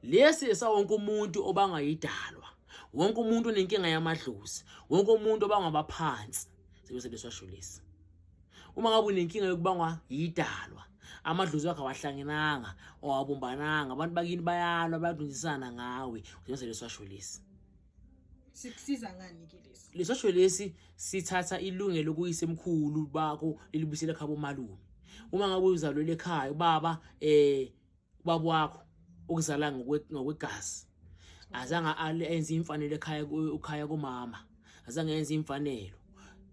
Lesi esawonke umuntu obangayidalwa, wonke umuntu onenkinga yamadlozi, wonke umuntu obangabaphansi, sebenzisa leswasho lesi. Uma ngabe unenkinga yokubangwa yidalwa, amadlozi wakho awahlangenanga, awabumbananga, abantu bakini bayalwa, bayadunjisana ngawe, usebenzisa leswasho lesi. Sikusiza ngani ke lesi? Leswasho lesi sithatha ilungelo kuyisemkhulu bakho lilibuyisele ekhaya bomalume. Uma ngabe uzalelwe ekhaya ubaba ubaba wakho ukuzala ngokwegazi, azange enze imfanelo ekhaya ukhaya kumama, azange enze imfanelo,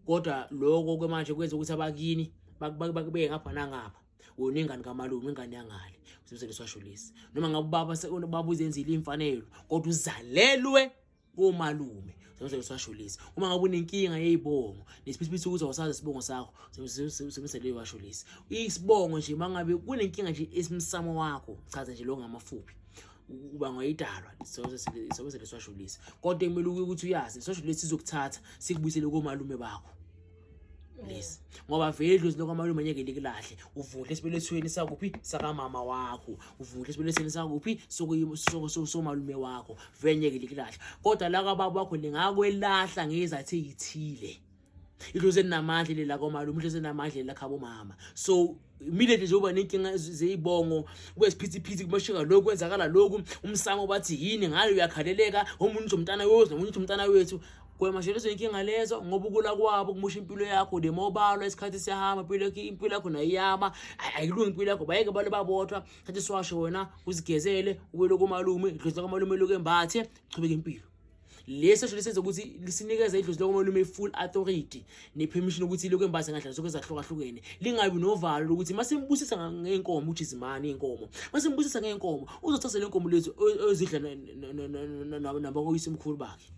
kodwa lokho kwemanje kwenza ukuthi abakini bakubeke ngapha nangapha, wena ingane kamalume, ingane yangale, usebenzisa leswasho lesi. Noma ngabe ubaba uzenzile imfanelo kodwa uzalelwe komalume, sebenzisa leswasho lesi. Uma ngabe unenkinga yeyibongo nesiphithiphithi ukuthi awusazi isibongo sakho, sebenzisa leyo washo lesi. Isibongo nje uma ngabe kunenkinga nje esimsamo wakho, chaza nje lokho ngamafuphi, uba ngayidalwa, sebenzisa leswasho lesi. Kodwa kumele ukuthi uyazi leswasho lesi sizokuthatha sikubuyisele komalume bakho lesi, ngoba vele idlozi lokwamalume ngeke likulahle. Uvundle esibelethweni sakuphi? Sakamama wakho. Uvundle esibelethweni sakuphi? Somalume wakho, vele ngeke likulahle. Kodwa la kababa wakho lingakwelahla ngezathu eyithile. Idlozi elinamandla lela komalume, idlozi elinamandla lela khabo mama. So immediately nje uba nenkinga zeyibongo, kube siphithiphithi, kumosheka lokhu, kwenzakala lokhu, umsamo bathi yini ngalo, uyakhaleleka, omunye uthi umntana wethu, nomunye uthi umntana wethu. Kwema nje lezo inkinga lezo, ngoba ukula kwabo kumusha impilo yakho. The more balwa, isikhathi siyahamba, impilo yakho nayo iyama, ayilungi impilo yakho. Bayeke balwe babodwa, thatha isiwasho wena uzigezele, ubuyele komalume, idlozi lakamalume lokembathe, chubeka impilo. Leso sho lesenza ukuthi lisinikeze idlozi lokomalume i-full authority ne-permission ukuthi lokwembatha ngendlela zonke ezahlukahlukene, lingabi novalo lokuthi masimbusisa ngey'nkomo, which is mani iy'nkomo, masimbusisa ngey'nkomo uzothatha le nkomo lethu ezidla nabakoyisemkhulu bakhe.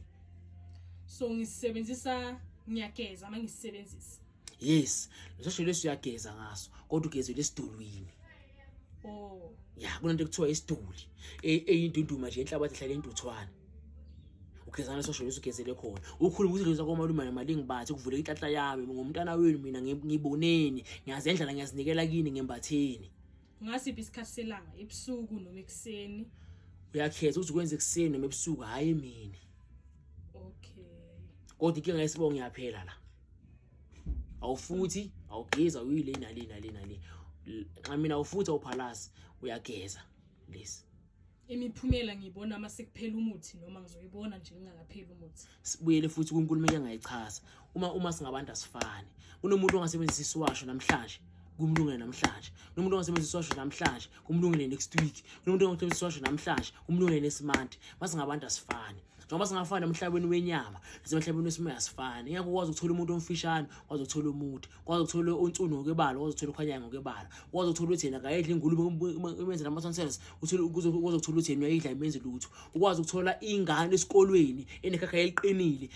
So ngisebenzisa, ngiyageza uma ngisebenzisa? Yes, leso leso uyageza ngaso, kodwa ugezele esidulwini. Oh. Ya, kunento ekuthiwa isiduli eyindunduma nje, inhlabathi ehlala entuthwane. Ugeza ngaleso sho leso, ugezele khona, ukhuluma ukuthi dlozi komalume namalingibathi kuvuleka inhlanhla yami ngomntana wenu, mina ngiboneni, ngiyazendlala, ngiyazinikela kini, ngembatheni. Ngasiphi isikhathi selanga, ebusuku noma ekuseni? Uyakhetha ukuthi ukwenze ekuseni noma ebusuku, hhayi emini. Okay. Kodwa inkinga yesibongo iyaphela la, awufuthi awugeza, uyile nale nale nale, nxa mina awufuthi awuphalasi, uyageza lesi. Imiphumela ngiyibona uma sekuphela umuthi noma ngizoyibona nje ngingakapheli umuthi? Sibuyele futhi kwinkulumo engayichaza, uma singabantu asifani. Kunomuntu ongasebenzisa isiwasho namhlanje kumlungele namhlanje, kunomuntu ongasebenzisa isiwasho namhlanje kumlungele next week, kunomuntu ongasebenzisa isiwasho namhlanje kumlungele next month. Masingabantu asifani. Njengoba singafani emhlabeni wenyama, nasemhlabeni wesimoya asifani. Ngeke ukwazi ukuthola umuntu omfishane, ukwazi ukuthola umude, ukwazi ukuthola onsundu ngokwebala, ukwazi ukuthola okhanyayo ngokwebala, ukwazi ukuthola ukuthi yena akayidli ingulube imenzela ama-tonsils, ukwazi ukuthola ukuthi yena uyayidla imenzi lutho, ukwazi ukuthola ingane esikolweni enekhakha eliqinile,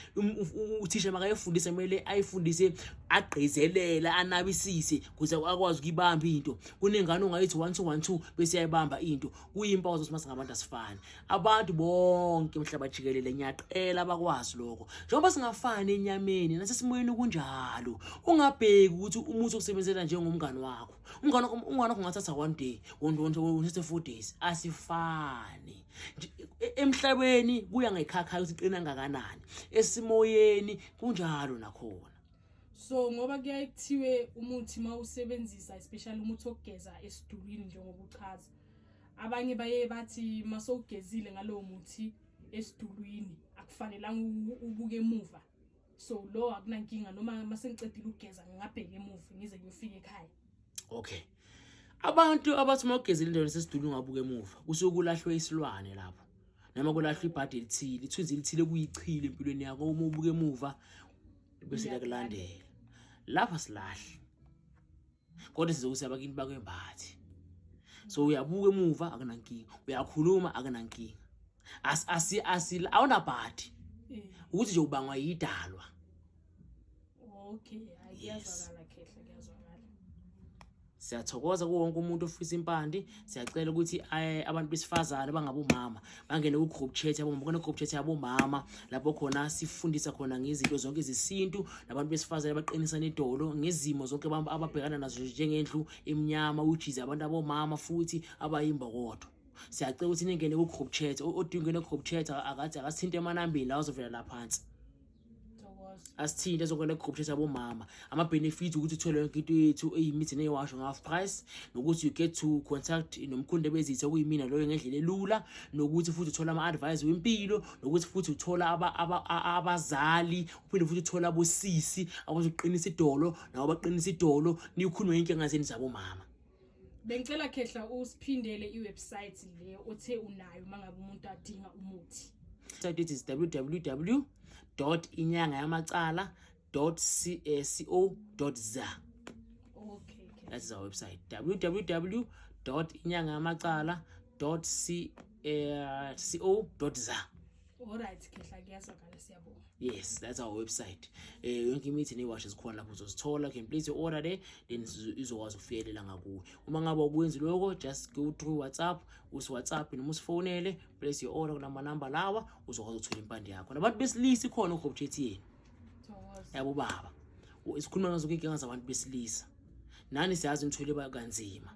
uthisha makayifundise kumele ayifundise agqizelele, anabisise ukuze akwazi ukuyibamba into. Kunengane ongayithi 1 2 1 2 bese iyayibamba into. Kuyimpawu zokuthi masingabantu asifani. Abantu bonke emhlaba jikelele ngiyaqela bakwazi lokho. Njengoba singafani enyameni, nasesimweni kunjalo. Ungabheki ukuthi umuthi okusebenzela njengomngani wakho, umngani wakho ungathatha 1 day, uthathe 4 days, asifani. Emhlabeni kuya ngekhakha ukuthi iqina kangakanani, esimoyeni kunjalo nakhona. So ngoba kuyaye kuthiwe umuthi mawusebenzisa, especially umuthi wokugeza esidulwini njengoba uchaza, abanye baye bathi masowugezile ngalowo muthi esidulwini akufanelanga ubuke emuva. So lo akunankinga noma masengicedile ukugeza ngingabheka emuva ngize ngiyofika ekhaya? Okay, abantu abathi uma ugezile endaweni sesidulwini ungabuka emuva, kusuke kulahlwe isilwane lapho, noma kulahlwe ibhadi elithile, ithunzi elithile kuyichile empilweni yakho. Uma ubuka emuva bese liyakulandela. Lapha silahle, kodwa sizokuthi abakini bakwembathi. So uyabuka emuva akunankinga, uyakhuluma akunankinga, asi awunabhadi ukuthi nje ubangwa yidalwa. Okay, hayi, kuyazwakala khehla, kuyazwakala. Siyathokoza kuwo wonke umuntu ofisa impandi. Siyacela ukuthi abantu besifazane bangabomama bangene ku-group chat yabomama. Kune-group chat yabomama lapho khona sifundisa khona ngezinto zonke zesintu, nabantu besifazane baqinisana idolo ngezimo zonke ababhekana nazo njengendlu emnyama, which is abantu abomama futhi abayimbokodo. Siyacela ukuthi ningene ku-group chat. Odinga ungene ku-group chat akathi akasithinte emanambeni la azovela la phansi. Thokoza. Asithinte azongena ku-group chat abomama. Ama-benefits ukuthi uthole yonke into yethu eyimithi ney'washo nge-half price, nokuthi you get to contact nomkhulu Ndabezitha okuyimina loyo ngendlela elula, nokuthi futhi uthola ama-advice wempilo, nokuthi futhi uthola abazali, uphinde futhi uthola abosisi abazoqinisa idolo nabo baqinisa idolo, nikhulume iy'nkinga zenu zabomama. Bengicela Khehla usiphindele i-website le othe unayo mangabe umuntu adinga umuthi. Site it is www.inyangayamacala.co.za. Okay, Khehla. That is our website, www.inyangayamacala.co.za. Alright Khehla, kuyazwakala, siyabonga. Yes, that's our website. Yonke imithi ney'washo zikhona lapho, uzozithola. You can place your order there, then izokwazi ukufikelela ngakuwe. Uma ngabe awukwenzi lokho, just go through WhatsApp, usi-WhatsApp noma usifonele, place your order kulamanamba lawa, uzokwazi ukuthola impande yakho. Nabantu besilisa ikhona u-group chat yenu. Thokoza. Yabo baba, sikhuluma ngazo inkinga zabantu besilisa. Nani siyazi nithwele kanzima,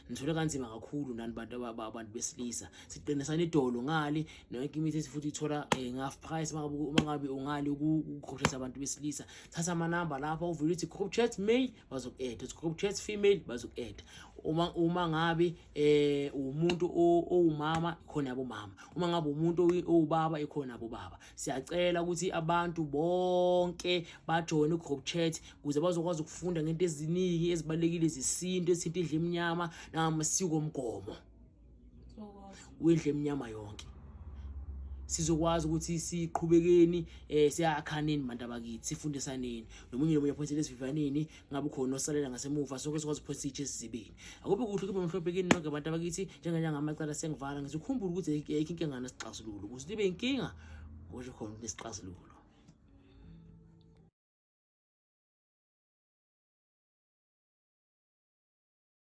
nithwele kanzima kakhulu nani bantu abantu besilisa. Siqinisana idolo ngale nonke imithi ethi futhi ithola half price. Uma ngabe ungali ku-group chat abantu besilisa, thatha amanamba lapha uvele uthi group chat male, bazoku-add, uthi group chat female, bazoku-add. Uma ngabe umuntu owumama, ikhona yabomama. Uma ngabe umuntu owubaba, ikhona yabobaba. Siyacela ukuthi abantu bonke bajoyine i-group chat ukuze bazokwazi ukufunda ngento eziningi ezibalulekile zesintu esithinta indlu emnyama nangamasiko omgomo Thokoza. wendlu emnyama yonke. Sizokwazi ukuthi siqhubekeni, siyakhaneni bantu abakithi, sifundisaneni nomunye nomunye aphonsele esivivaneni, ngabe ukhona osalela ngasemuva, sonke sikwazi ukuphonsa itshe esizibeni. Akube kuhle, kube mhlophe kini nonke bantu abakithi. Njengenyanga amacala sengivala, ngithi ukhumbule ukuthi ayikho inkinga nesixazululo, ukuze libe inkinga kusho khona nesixazululo.